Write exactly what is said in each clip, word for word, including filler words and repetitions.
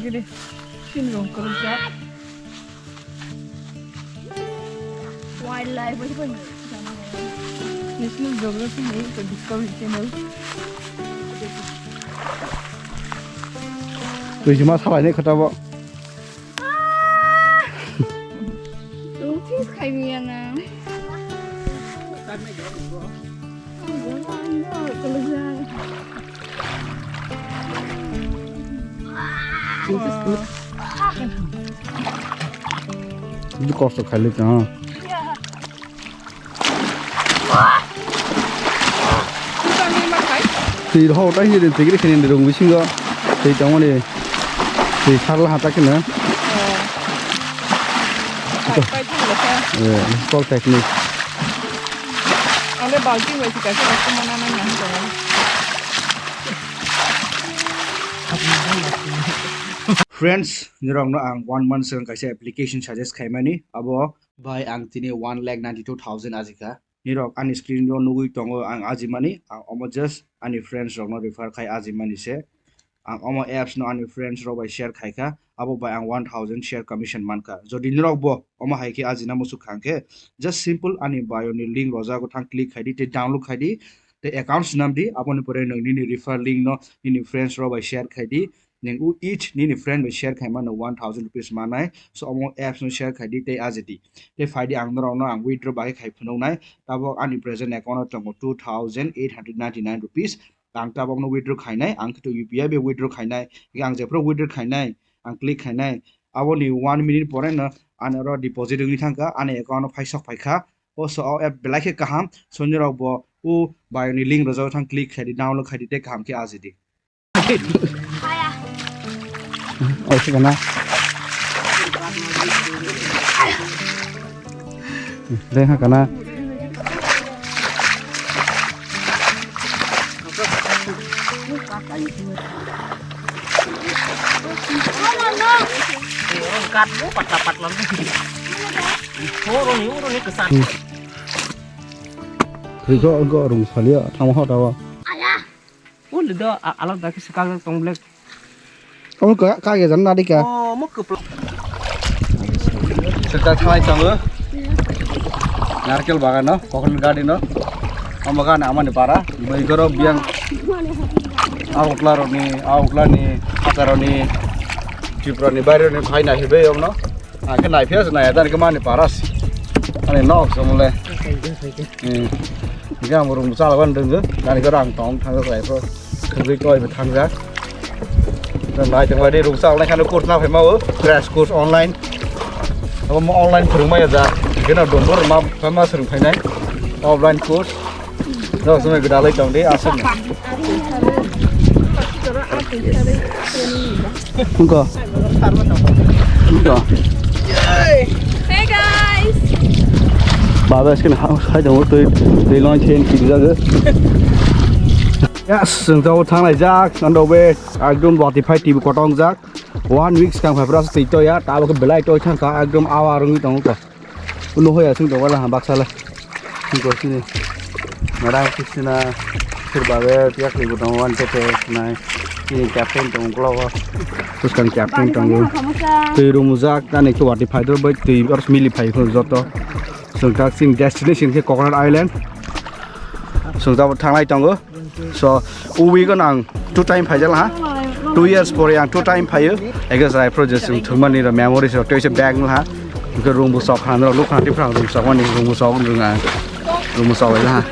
Gede. Sini dong, kerja. Wildlife aja banyak. National Geography ni ke Discovery Channel. Twi jima salai ni khata bo. Ah! Tong cheese khai mi ya na. Ini kosto kali kan. Twi rok tai hini twi khe ni rung bisingo twi tongmani twi sarla hata khe no. Kol technique. Ande balti bai sika sika suma na na na. Friends, nirokno ang one month sigang kaisa application suggest khaimani, abo bai ang tini one lakh ninety two thousand ajikha. Nirok ani screen o nugwi tongo ang ajimani, ang omo just ani friends rokno refer khai ajimani se. Ang omo apps no ani friends rok bai share khaikha, abo bai ang one thousand share commission mankha. Jodi nirok bo omo hai khe ajina muchuk kha hwnkhe, just simple ani bio ni link rwjago thang click khaidi tei download khaidi tei account swnamdi, aboni pore nwng nini refer link no nini friends rok bai share khaidi. Nwng o each nini friend bai share khaimano one thousand rupees manai. So omo apps no share khaidi tei ajidi. Tei phaidi ang norokno ang withdraw bai khai phunuknai. Tabok ani present account o tongo two thousand eight hundred ninety nine rupees. Ang tabokno withdraw khainai, ang khe to U P I bai withdraw khainai. Ang jephru withdraw khainai, ang click khainai. Aboni one minute pore no ani oro deposit wngwi thangkha, ani account o phai sok phaikha. O so o app belai khe kaham. So nirok bo o bio ni link rwjak thang click khaidi, download khaidi tei kaham khe ajidi. Oisikana. Deng hakana. Kat mo patla patla. Oro ni, oro ni kesan. Riko, riko, rung salia, tamo hota wa. Uli do alak daki sekal tong black. Omo ka ka ge jan na dika. Oh, mo keplo. Seta thalai tongo. Narkel bagan no, coconut garden no. Omo gana amani para, bai goro biang. Autla roni, autla ni, hata roni, Tripura ni baire roni phai na hibe yom no. Ang khe naiphiyas naiya, dan khe mani paras. Ani nok somole. Hmm. Hingke ang rung chala ban denggo. Dan khe rang tong thang jai pho. Khagwi koi bo thang jak. Dan lai tong lai rung chala khano course na phai ma o. Crash course online. Abo mo online phurung ma ya ja. Kena dombor ma ma serung phai nai. Offline course. Rok sumai gdalai tong di aswk ni. Wngkha. Wngkha. Hey guys. Baba skin ha hai tongo twi twi long chain ki jaga. Yes, chwng tabuk thanglai jak, ando be ekdom watwi phai twi bo kotong jak. One week swkang phai phra twi toya, tabuk belai toi thangkha, ekdom awa rwngwi tongo. Ulo hoya sing tongo la baksa la. Sing ko sini. Madam Kristina sirba be tiak ni gudang wan te te nai. Ini captain tong klo. Terus kan captain tong. Tui rumujak tani ke wati fighter boy tui harus mili fight ko joto. Sung tak sing destination ke Coconut Island. Sung tak thanglai tongo. So, o week o ang two time phaijak ha. Two years pore ang two time phaio. Ege jai project sung thumani ro memories ro tei se bag no ha. Ke room bu sok han ro luk han ti phrang room sok mani room bu sok room ang. Room bu sok ha.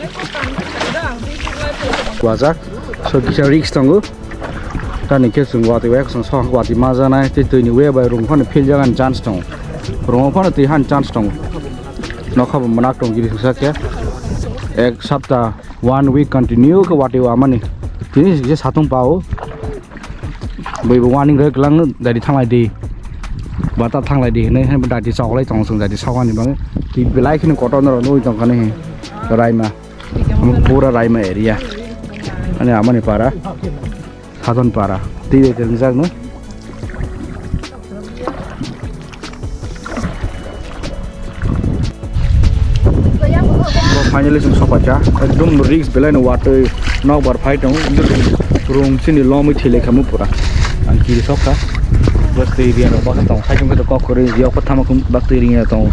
Wajak. So, kisa risk tongo. Tani ke sung wati wek sung sok wati majanai tei tui ni we bai room phano phil jagan chance tongo. Room phano tui han chance tongo. Nokha bo manak tong giri sung sak ya. Ek sapta One week continue ke wati wa mani. Tini je satung pao. Bui bo warning rek lang dari thanglai di. Bata thanglai di ne he dari choklai tong sung dari sawani bang. Ti belai khini kotor no nui tong kani he. Raima. Pura Raima area. Ani amani para. Saton para. Twi bai tong jak no. Finally chwng sokphaikha. Ekdom risk belai no watwi nokbar phai tongo. Room chini lomwi thwi laikha mu pura. Ang kiri sokha. Twi riya rok baksa tong, saichung khe kok kwrwi, yok pha thama khum bak twi riya tong,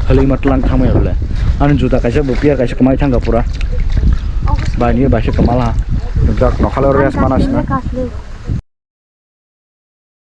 halwi ma tlang thangma ya bole. Ani juta kaisa bo piya kaisa kwmai thangka pura. Bai ni bai se kwmala. Jak nokhalo rest mana sina.